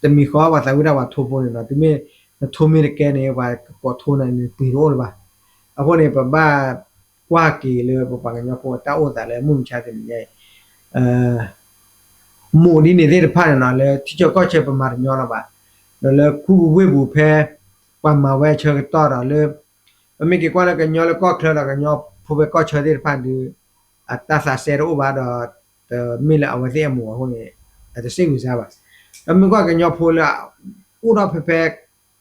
တမံၤဃီပှၤသးဝံၣ်တၢ်ပှၤထိဖိန့ၣ်ဒီး တုၤမ့ၢ်နထိမ့ၢ်တကဲန့ၣ် ပှၤကကိးထိနၤန့ၣ် ပှ့ၤတအိၣ်လၢၤဘၣ်. အဃိန့ၣ် ပဘၣ်ကွၢ်က့ၤလၢပပှၤကညီဖိအတၢ်အိၣ်သးလၢမုၢ်မဆါတနံၤညါအံၤ မိၢ်ဒ်န့ၣ်သ့ၣ်တဖၣ်န့ၣ်နီၤ လၢထံဆၢကီၢ်ဆၢပမၤတညီလၢၤဘၣ်, ဒီးလၢခူပူၤဝ့ၢ်ပူၤဖဲ ပှၤမၤဝဲအဆၢကတီၢ်ဒီးလၢ ပမ့ၢ်က့ၤကွၢ်လၢကညီလၢကီၢ်ချၢဒီးကညီဖိဖဲကီၢ်ဆၢသ့ၣ်တဖၣ်ဒုး အတၢ်သးစဲတအိၣ်ဘၣ်ဒီး တမ့ၢ်လၢအဝဲသ့ၣ်အမိၢ်အဃိန့ၣ် အတစ့ၣ်ဝံၤစါဘၣ်. ဒီးမ့ၢ်ကွၢ်ကညီဖိလၢ အိၣ်ထီၣ်ဖဲဖဲ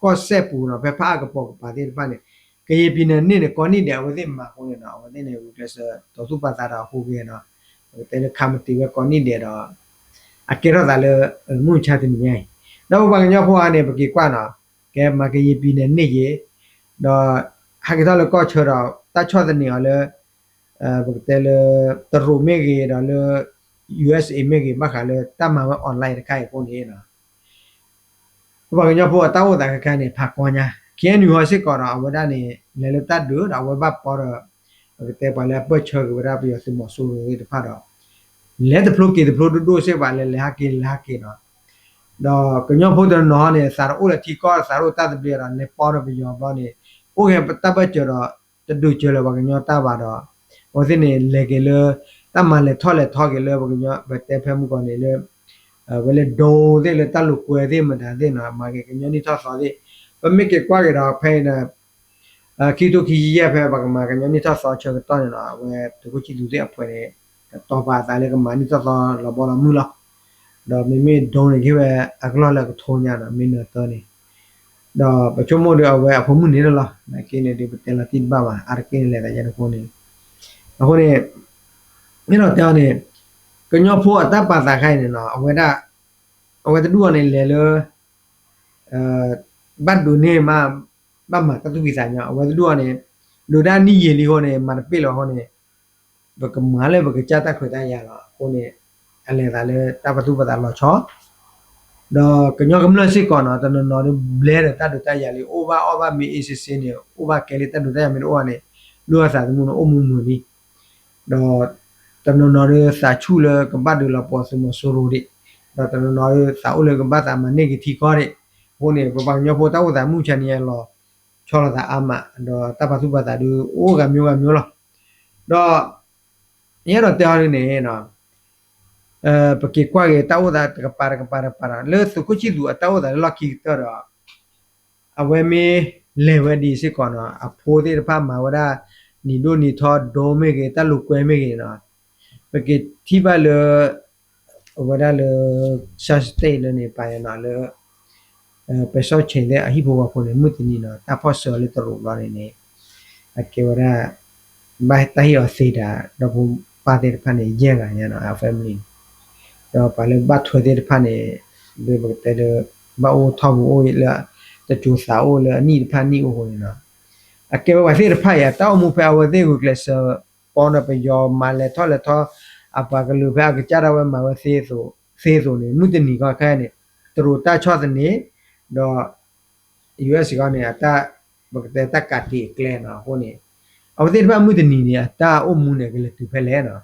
ကီၢ်စဲၣ်ပူၤနီၤ ဖဲဖးအါကပီၤကပၤသ့ၣ်တဖၣ်န့ၣ် ကယံာ်ပံၤန့ၣ်န့ၣ် ကိးနံၣ်ဒဲးအဝဲသ့ၣ်မၤအဃိန့ၣ်နီၤ အဝဲသ့ၣ်န့ၣ် ဂုာ်ကျဲးစၢးတီၤသူၣ်ပာ်သးဒီးအဃိက့ၤနီၤ ပကတဲလၢခါမတံၤဝဲကိးနံၣ်ဒဲးဒီး အကဲထီၣ်သးလၢ မုၢ်မဆါတနံၤညါအံၤ ဒီးပပှၤကညီဖိအါန့ၣ် ပက့ၤကွၢ်နီၤ ကဲမၤကယံာ်ပံၤန့ၣ်န့ၣ်ယ့ၤ ဒီး ဟဲက့ၤထီၣ်လၢကီၢ်ဆၢဒီး တၢ်ဆီၣ်သနံးအီၤလၢ ပကတဲလၢ တရူးမ့ၢ်ဂ့ၤဒီးလၢ ယူႇအၢတ်ႉသ်အ့ မ့ၢ်ဂ့ၤ ဘၣ်ဃးလၢတၢ်မၤဝဲ online တခါအံၤအဃိန့ၣ် ပပှၤကညီဖိအတၢ်အိၣ်သးခဲခါန့ၣ် ဖးကီညါ ခ့ၣ်အဲၣ်ယူၣ်ဟီၣ်စ့ၢ်ကီးဒီး အဝဲဒၣ်န့ၣ် လဲၤလၢတၢ်ဒုးဒီး အဝဲဘၣ်ပီဒီး ပကတဲပှၤလၢအပၢၢ်ဆၢက့ၤဝဲဒၣ်ပယီၤသုးမီၤစိရိၤသ့ၣ်တဖၣ်ဒီး လဲၤတဖျိက့ၤတဖျိဒိၣ်ဒိၣ်စ့ၢ်ကီး လဲၤလဲၤဟးက့ၤလဲၤဟးက့ၤနီၤ ဒီးကညီဖိတနီၤန့ၣ် သးတအိၣ်လၢထံကီၢ် သးတအိၣ်တၢ်သဘျ့ဒီး လဲၤပီဒီးပယီၤဘျီန့ၣ် အိၣ်ဂ့ၤတၢ်ဘၢၣ်စၢၤဒီး တဒုးစၢၤလၢၤပှၤကညီတၢ်ဘၣ်ဒီး အဝဲသ့ၣ်န့ၣ် လဲၤက့ၤလၢ တၢ်မၤလဲၤထီၣ်လဲၤထီက့ၤလၢပကညီ ပတဲဖဲမုၢ်ကီၢ်န့ၣ်လၢ ဝဲလၢဒိသ့ၣ်လၢတၢ်လိာ်ကွဲသ့ၣ်မတၤသ့ၣ်နီၤ မၤက့ၤကညီနံၣ်ထီၣ်သီသ့ၣ် ပမ့ၢ်က့ၤကွၢ်က့ၤဒီးဖဲအံၤန့ၣ် ခံကထိခံဆံယဲၢ် ဖဲပှၤကမၤကညီနံၣ်ထီၣ်သီဆၢကတီၢ်န့ၣ်နီၤ အဝဲသုးခိၣ်ဆံသူးသ့ၣ်အဖှဲးန့ၣ် ကတီၤပာ်အသးလၢကမၤနံၣ်ထီၣ်သီလီၤဘီလီၤမုၢ်လီၤ. ဒီးမ့မ့ၢ် drone န့ၣ် ကဟ့ၣ်ဝဲအကလီၢ်လၢအကထိညါနီၤ မ့ၢ်နၢၤတၢန့ၣ် ဒီးပဆိကမိၣ်ဒီးအဝဲအဖိမုၣ်န့ၣ်လီၤ. နာ်က့န့ၣ်ဒီး ပတဲလီၤတံၢ်တဘၣ်ဘၣ် အါတက့ၢ်န့ၣ် လဲၤသးယါန့ၣ်အဃိန့ၣ်, အဃိန့ၣ် အဲၣ်ဒိးတဲအီၤန့ၣ် ကညီဖိအတၢ်ပာ်သးခဲအံၤန့ၣ်နီၤ အဝဲဒၣ် အဝဲတဒူၣ်အီၤန့ၣ် လဲၤလၢ ဘၣ်ဒိးန့ၢ်မး ဘၣ်မၤတၢ်သူၣ်ဖှံသးညီ အဝဲတဒူၣ်အီၤန့ၣ် ဒိးဒၣ်နံၣ်ယံာ်လံအဃိန့ၣ် မၤတပ့ၢ်လၢၤအဃိန့ၣ် ပကမၤလၢပကစၢ်တၢ်ခွဲးတၢ်ယာ်လီၤ. အဃိန့ၣ် အလဲၤသးလၢတၢ်ပာ်သူၣ်ပာ်သးလီၤဆီ ဒီးကညီကမျၢၢ်စ့ၢ်ကီးနီၤ တနီၤနီၤဒုးဘျဲဒီးတၢ်ဒုးတၢ်ယၤလံ အိၣ်ဘၣ်အီၣ်ဘၣ်မ့ၢ်အ့စ့စ့န့ၣ် အိၣ်ဘၣ်ကဲလံ တၢ်ဒုးတၢ်ယၤမ့ၢ်တအိၣ်ဘၣ်န့ၣ် ဒုၣ်အသးသမူန့ၣ်အိၣ်မူမုာ်လံ. ဒီးတနီၤနီၤဒုးသးဆူၣ်လၢကဘၣ်ဒုးလီၤပှီၢ်သုးမီၤစိရိၤဒံး, ဒီးတနီၤနီၤဒုးသးအိၣ်လၢကဘၣ်သးမၤန့ၢ်က့ၤထံကီၢ်ဒံး, အဃိန့ၣ် ပပှၤကညီဖိတၢ်အိၣ်သးမုၢ်မဆါတနံၤအံၤ လီၤဆီလိာ်သးအါမး ဒီးတၢ်ပာ်သူၣ်ပာ်သးဒုးအိၣ်ဂၤမျိုးဂၤမျိုးလီၤ. ဒီး ယအဲၣ်ဒိးတဲအီၤဒ်န့ၣ် ပက့ၤကွၢ်က့ၤတၢ်အိၣ်သးတကပၤတကပၤတကပၤဒီး လၢသုးခိၣ်ဆံၣ်သူးအတၢ်အိၣ်သးလၢလီၢ်ခံကတၢၢ်ဒီး အဝဲမ့ၢ်လဲၤဝဲဒ်စ့ၢ်ကီးနီၤ အဖိသ့ၣ်တဖၣ်မၤဝဲဒၣ် နံၤဒိၣ်နံၤထီ ဒိမ့ၢ်ဂ့ၤ တၢ်လိာ်ကွဲမ့ၢ်ဂ့ၤနီၤ ပက့ၤထံၣ်ဘၣ်လၢ အဝဲဒၣ်လၢ Shan State လၢန့ၣ်ပာ်နီၤလၢ ပစီၣ်ဆ့ၣ်သ့ၣ်အဟံၣ်ဖိဃီဖိန့ၣ် မုၢ်တနံၤနီၤ တၢ်ဖီၣ်ဆၢလၢတရူးဘျီန့ၣ်န့ၣ် အကဲဝဲဒၣ် ဘၣ်တၢ်ဟ့ၣ်အီၤသ့တၢ် ဒီဖိပၢ်သ့ၣ်တဖၣ်န့ၣ် ယဲၢ်ဂၤညါနီၤ အ family န့ၣ် ဒီးပှၤလၢဘၣ်ထွဲသ့ၣ်တဖၣ်န့ၣ် ဒ်ပကတဲလၢ ဘၣ်အိၣ်ထီၣ်ပူၤအိၣ်လၢ တစိၤသးအိၣ်လၢအနံၣ်တဖၣ်နံၣ်အိၣ်ဃိန့ၣ်နီၤ အကဲဝဲပှၤသ့ၣ်တဖၣ်အံၤ အတၢ်အိၣ်မူဖဲအဝဲသ့ၣ်ဂုာ်ကျဲးစၢး ပီဒီးပယီၤမၤလဲၤထီၣ်လဲၤထီ အပှၤကလုာ်ဖဲအကစၢ်ဒၣ်ဝဲမၤဝဲသ့အသိးန့ၣ် မုၢ်တနံၤခီခဲအံၤန့ၣ် တရူးတၢ်ဆီၣ်သနံး ဒီး US ခီန့ၣ် အတၢ် ပကတဲတၢ်ကးတံာ်အကျဲနီၤ အဃိန့ၣ် အဝဲသ့ၣ်တဖၣ်မုၢ်တနံၤန့ၣ် အတၢ်အိၣ်မူန့ၣ် ကလဲၤတုၤဖဲလဲၣ်နီၤ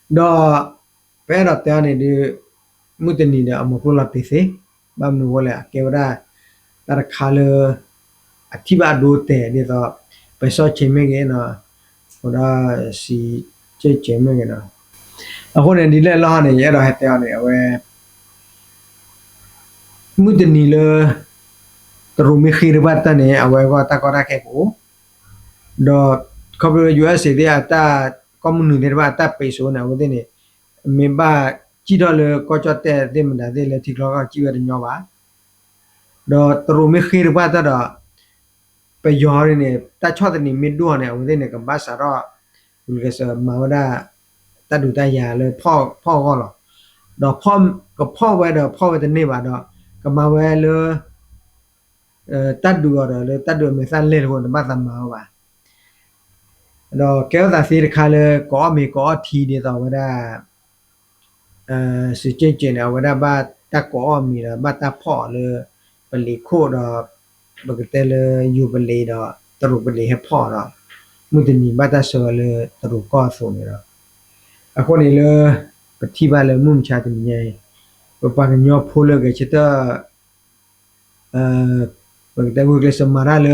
ဒီး ပအဲၣ်ဒိးတဲအီၤန့ၣ်ဒုး မုၢ်တနံၤဒီးအမိၢ်ကျိၣ်လီၤပ့ၤသ့, ဘၣ်မနုၤအဃိလဲၣ် အကဲဝဲဒၣ် တၢ်တခါလၢ အထံၣ်ဘၣ်အဒိတဲာ်ဒ်သိး ပစီၣ်ဆ့ၣ်မ့ၢ်ဂ့ၤနီၤ, အိၣ်ဒီးစံၣ်ကၠ့ၣ်ကဲမ့ၢ်ဂ့ၤနီၤ, အဃိန့ၣ် ဒ်လဲၣ်လီၤန့ၣ် ယအဲၣ်ဒိးဟဲတဲအီၤန့ၣ် အဝဲ မုၢ်တနံၤလၢ တရူးမ့ၢ်ဃ့တဘၣ်တၢ်န့ၣ် အဝဲအဂီၢ်တၢ်ကီတၢ်ခဲကအိၣ်, ဒီးခီဖျိလၢ USA သ့ၣ်အတၢ် ကီၢ်မုၢ်နုာ်သ့ၣ်တဖၣ်အတၢ်ပ့းစိးန့ၣ် အဝဲသ့ၣ်န့ၣ် မ့ၢ်ဘၣ်စံၣ်ထီၣ်လၢကီၢ်ကၠီၣ်တဲၣ်သ့ၣ်မတၤသ့ၣ်လၢထံချီကီၢ်စံၣ်ဝဲတညီဘၣ် ဒီးတရူးမ့ၢ်ဃ့တဘၣ်တၢ်ဒီး ပယီၤန့ၣ် တၢ်ဆီၣ်သနံးမ့ၢ်ဒိၣ်န့ၣ် အဝဲသ့ၣ်န့ၣ် ကဘၣ်စးထီၣ် မၤဝဲဒၣ် တၢ်ဒုးတၢ်ယၤလၢဖီၣ်အဂီၢ်လီၤ. ဒီးကဖီၣ်ဝဲဒီးဖီၣ်ဝဲတန့ၢ်ဘၣ်ဒီး ကမၤဝဲလၢ တၢ်ဒုးအီၤဒီးလၢတၢ်ဒုးအမဲာ်သၣ်လဲၢ်တဃိ တဘၣ်သးမၤဝဲဘၣ်. ဒီးကဲထီၣ်သးသ့တခါလၢ ကအီၣ်မ့ၤကအီၣ်ထံဒ်သိးဝဲဒၣ် စံၣ်ကၠ့ၣ်ကဲန့ၣ် အဝဲဒၣ်ဘၣ်တၢ်ကအီၣ်မ့ၤဒီး ဘၣ်တၢ်ဖီၣ်အီၤလၢ ပလံၤခိၣ်ဒီး ပကတဲလၢယိၤပလံၤဒီး တရူးပလံၤဟဲဖီၣ်အီၤဒီး မုၢ်တနံၤဘၣ်တၢ်ဆှၢအီၤလၢတရူးကီၢ်အသိးန့ၣ်ဒီး အဃိန့ၣ်လၢ ပထံၣ်ဘၣ်လၢမုၢ်မဆါတနံၤညါအံၤ ပပှၤကညီဖိလၢအဂဲၤဆၢထၢၣ် ပကတဲဂုာ်ကျဲးစၢးမၤတၢ်လၢ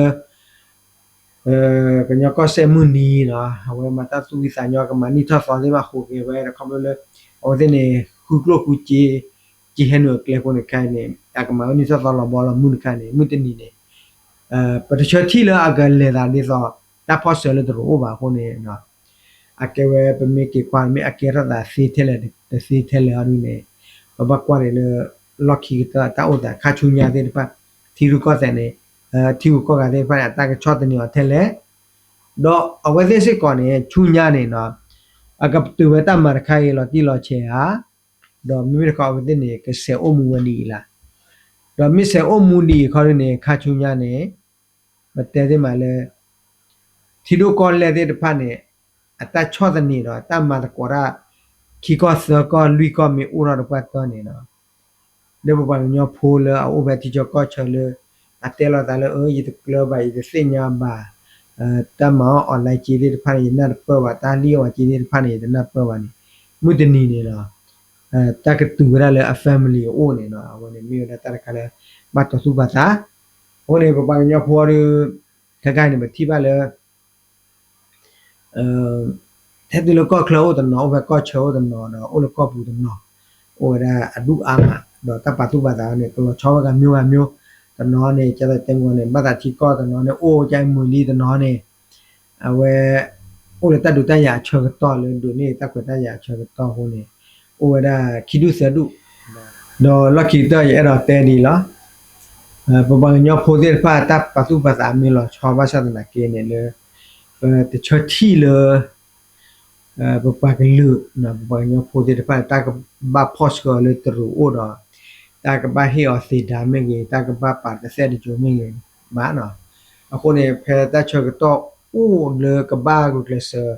ကညီကီၢ်စဲၣ်မုၢ်နံၤနီၤ အဝဲမၤတၢ်သူၣ်ဖှံသးညီ ကမၤနံၣ်ထီၣ်သီသ့ၣ်တဖၣ်ဟူးဂဲၤဝဲဒီး ခီဖျိလၢ အဝဲသ့ၣ်န့ၣ် ဃုကျိၣ်ဃုစ့ က့ဟဲနုာ်အကျဲအဃိန့ၣ်ခဲအံၤန့ၣ် အကမၤဝဲနံၣ်ထီၣ်သီလီၤဘီလီၤမုၢ်တခါန့ၣ် မုၢ်တနံၤန့ၣ် ပတဆၢထံၣ်လၢအကလဲၤသးဒ်သိး တၢ်ဖီၣ်ဆၢလၢတရူးအိၣ်ဘၣ်အဃိန့ၣ် အကဲဝဲပမ့ၢ်က့ၤကွၢ်မ့ၢ်အကဲထီၣ်သးသ့ထဲလဲၣ်တသ့ထဲလဲၣ်အီၤဒ်န့ၣ် ပဘၣ်ကွၢ်န့ၣ်လၢ လီၢ်ခံကတၢၢ်တၢ်အိၣ်သးခါဆူညါသ့ၣ်တဖၣ် ထံရူၢ်ကီၢ်သဲးန့ၣ် ထံဂုၤကီၢ်ဂၤသ့ၣ်တဖၣ်န့ၣ် အတၢ်ကဆီၣ်သနံးအီၤထဲလဲၣ် ဒီးအဝဲသ့ၣ်စ့ၢ်ကီးန့ၣ် ဆူညါန့ၣ်နီၤ အကတုၤဝဲတၢ်မၤတခါအံၤလီၤတံၢ်လီၤဆဲးဧါ ဒီးမ့မ့ၢ်တခီအဝဲသ့ၣ်န့ၣ် ကဆဲးအိၣ်မူဝဲဒ်အံၤလၢ် ဒီးမ့ၢ်ဆဲးအိၣ်မူဒ်အံၤခီဒ်န့ၣ် ခါဆူညါန့ၣ် ပတဲသ့မးလၢ ထံဒိၣ်ကီၢ်လဲၢ်သ့ၣ်တဖၣ်န့ၣ် အတၢ်ဆီၣ်သနံးဒီး အတၢ်မၤသကိးတၢ် ခံကီၢ်သၢကီၢ်လွံၢ်ကီၢ်မ့ၢ်အိၣ်ထီၣ်တပှၢ်တၢၢ်န့ၣ်လီၤ လၢပပှၤကညီဖိလၢအအိၣ်ဖဲထံဆၢကီၢ်ဆၢလၢ အတဲလိာ်သးလၢ အၢ ယတကျၢၤဘၣ် ယတသ့ၣ်ညါဘၣ် တၢ်မၤအီၣ် online က့သ့ၣ်တဖၣ်န့ၣ် ယနၢ်တပၢၢ်ဘၣ် တၢ်လံၣ်အီၣ်ဝဲက့သ့ၣ်တဖၣ်န့ၣ် ယတနၢ်ပၢၢ်ဘၣ်န့ၣ် မုၢ်တနံၤန့ၣ်လီၤ တၢ်ကတုၤဝဲဒၣ်လၢအ family အအိၣ်န့ၣ်လီၤ အဝဲန့ၣ်မ့ၢ်ဝဲဒၣ်တၢ်တခါလၢ ဘၣ်တီၤသူၣ်ပာ်သး အဃိန့ၣ် ပပှၤကညီဖိဒီး ခဲခါအံၤန့ၣ် ပထံၣ်ဘၣ်လၢ ထဲတုၤလၢကီၢ်ချၢအိၣ်တနီၤ အိၣ်ဖဲကီၢ်ဆၢအိၣ်တနီၤဒီး အိၣ်လၢကီၢ်ပူၤတနီၤ အိၣ်ဝဲဒၣ်အဒူၣ်အါမး ဒီးတၢ်ပာ်သူၣ်ပာ်သးန့ၣ် ကလီၤဆီဝဲဂၤမျိုးဂၤမျိုး တနီၤန့ၣ် ကဲသိးတဲမုၢ်ဂီၤန့ၣ် ဘၣ်သးထံကီၢ်တနီၤန့ၣ် အိၣ်ကဲမုၢ်လံတနီၤန့ၣ် အဝဲ အိၣ်လၢတၢ်ဒုးတၢ်ယၤအဆၢကတီၢ်လၢဒိးန့ၢ်တၢ်ခွဲးတၢ်ယာ်အဆၢကတီၢ်အဃိန့ၣ် အိၣ်ဝဲဒၣ်ခံဒူၣ်သၢဒူၣ်, ဒီးလီၢ်ခံကတၢၢ်ယအဲၣ်ဒိးတဲဒ်အံၤလီၤ. ပပှၤကညီဖိသ့ၣ်တဖၣ်တၢ်ပာ်သူၣ်ပာ်သးမ့ၢ်လီၤဆီဘၣ်ဆၣ်သနာ်က့န့ၣ်လၢ ပတဆၢထံၣ်လၢ ပပှၤကလုာ် ပပှၤကညီဖိသ့ၣ်တဖၣ် တၢ်ကဘၣ်ဖီၣ်ဆှၢအီၤလၢတရူးအိၣ်ဒီး တၢ်ကဘၣ်ဟ့ၣ်အီၤသ့ဒၣ်မ့ၢ်ဂ့ၤ တၢ်ကဘၣ်ပာ်တသဲတကၠိမ့ၢ်ဂ့ၤဘၣ်နီၤ. အဃိန့ၣ် ဖဲတၢ်ဆၢကတီၢ်အိၣ်လၢကဘၣ်ဂုာ်ကျဲးစၢး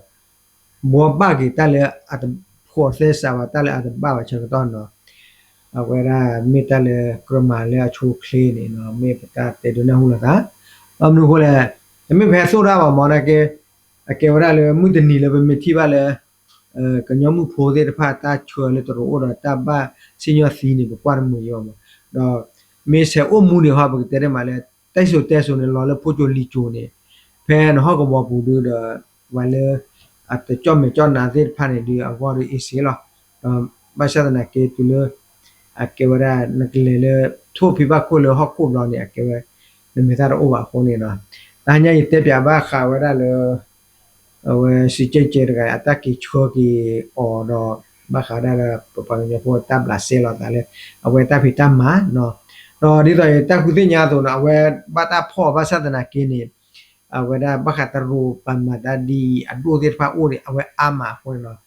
ဘှီဘၣ်က့ၤတၢ်လၢအတဖိးသဲစးဘၣ် တၢ်လၢအတဘၣ်ဘၣ်ဆၢကတီၢ်နီၤ အဝဲဒၣ်မ့ၢ်တၢ်လၢကြၢးမၤလၢအဆိအချ့န့ၣ်နီၤ မ့ၢ်ပတၢ်တဲဒုးနၢ်ဟူလိာ်သး. ဘၣ်မနုၤအဃိလဲၣ်, တမ့ၢ်ပဟဲသိၣ်တၢ်ဘၣ်မ့ၢ်နာ်က့ အကဲဝဲဒၣ်လၢမုၢ်တနံၤလၢပမ့ၢ်ထံၣ်ဘၣ်လၢ ကညီမုၣ်ဖိသ့ၣ်တဖၣ်တၢ်ဆှၢလၢတရူးအိၣ်ဒီးတၢ်ဘၣ်စံၣ်ညီၣ်သံန့ၣ် ပကွၢ်တမုာ်ယံၤဘၣ်မး, ဒီးမ့ၢ်ဆဲးအိၣ်မူန့ၣ်ဟီ ပကတဲတ့ၢ်မးလၢ တၢ်စံၣ်စိၤတဲစိၤန့ၣ် လီၤလၢဖိကၠိလံာ်ကၠိန့ၣ် ဖဲနဟီၣ်ကဝီၤပူၤဒုဒီး ပှၤလၢ အတကၠီၣ်မဲာ်ကၠီၣ်နါသ့ၣ်တဖၣ်န့ၣ်ဒုးအဂီၢ်ဒုး easy လီၤ. ဒီးဘၣ်ဆၣ်သနာ်က့တုၤလၢ အကဲဝဲဒၣ်နကလဲၤလၢ ထိၣ်ဖံဘၣ်ခိၣ်လၢဟီၣ်ခိၣ်ဘျီန့ၣ် အကဲဝဲ နမဲာ်သၣ်တအိၣ်ဘၣ်အဃိန့ၣ်နီၤ, တဟါညါယတဲပၠးဘၣ်ဃးဝဲဒၣ်လၢ အဝဲစံးကဲကဲတဂၤအတၢ်က့ၤဆှၢက့ၤအီၤဒီး ဘၣ်ဃးဝဲဒၣ်လၢပပှၤကညီဖိတၢ်ဘျးစဲလိာ်သးလၢ အဝဲတၢ်ဖံးတၢ်မၤနီၤ, ဒီးဒ်သိးယတၢ်ဃုသ့ၣ်ညါအသိးနီၤ အဝဲဘၣ်တၢ်ဖီၣ်ဘၣ်ဆၣ်သနာ်က့န့ၣ် အဝဲဒၣ်ဘၣ်ဃးတရူးပှၤမၤတၢ်ဒ်အံၤ အဒိၣ်သ့ၣ်တဖၣ်အိၣ်န့ၣ် အဝဲအါမးအဃိန့ၣ်နီၤ,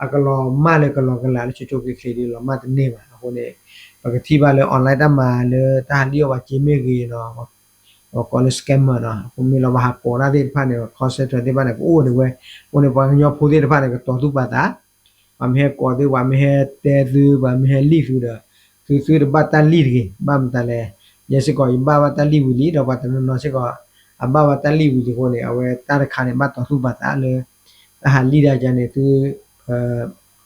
အကလီၤမၢ်လၢကလီၤကလးလၢဆိဆိချ့ချ့ဒ်လီၤမၢ်တန့ၢ်ဘၣ်အဃိန့ၣ်, ပကထံၣ်ဘၣ်လၢ online တၢ်မၤလၢတၢ်ဟးလံၣ်အီၣ်ပှၤစ့မ့ၢ်ဂ့ၤနီၤ ပကိးလၢ scammer နီၤ, အဃိမ့ၢ်လီၤပှၤဟးကိးတၢ်သ့ၣ်တဖၣ်န့ၣ် call center သ့ၣ်တဖၣ်န့ၣ် ကအိၣ်ဒံးဝဲ, အဃိန့ၣ် ပှၤကညီဖိသ့ၣ်တဖၣ်န့ၣ် ကတီၤသူၣ်ပာ်သး ပှၤမ့ၢ်ဟဲကိးသု ပှၤမ့ၢ်ဟဲတဲသု ပှၤမ့ၢ်ဟဲလံၣ်သုဒီး သုသုတဘၣ်တၢ်လံၣ်တဂ့ၤ, ဘၣ်မတၤလဲၣ်, ယဲစ့ၢ်ကီးယဘၣ်ဘၣ်တၢ်လံၣ်ဝံၤလံ ဒီးပှၤတနီၤနီၤစ့ၢ်ကီး အဘၣ်ဘၣ်တၢ်လံၣ်ဝံၤလံအဃိန့ၣ် အဝဲတၢ်တခါန့ၣ် ဘၣ်တီၤသူၣ်ပာ်သးလၢ တၢ်ဟးလံၣ်ဒၣ်ယၤန့ၣ် သု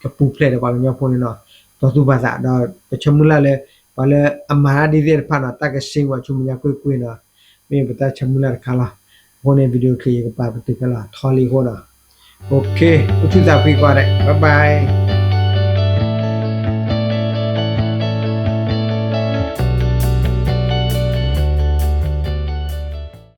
ကပူၤဖျဲးဒီးပှၤကညီဖိန့ၣ်နီၤ, တီၤသူၣ်ပာ်သးဒီး ပဆၢမုၢ်လၢ်လၢ ပှၤလၢအမၤတၢ်ဒ်သ့ၣ်တဖၣ်နီၤ တၢ်ကစ့ဝဲဆူမဲာ်ညါကွ့ၢ်ကွ့ၢ်နီၤ, မ့ၢ်ပတၢ်ဆၢမုၢ်လၢ်တခါလီၤ. အဃိန့ၣ် video clip ယကပာ်ပတုာ်ခဲလၢာ် ထီလံအဃိနီၤ, OK, အိၣ်ဆူၣ်သးဖှံကိးဂၤဒဲး bye bye.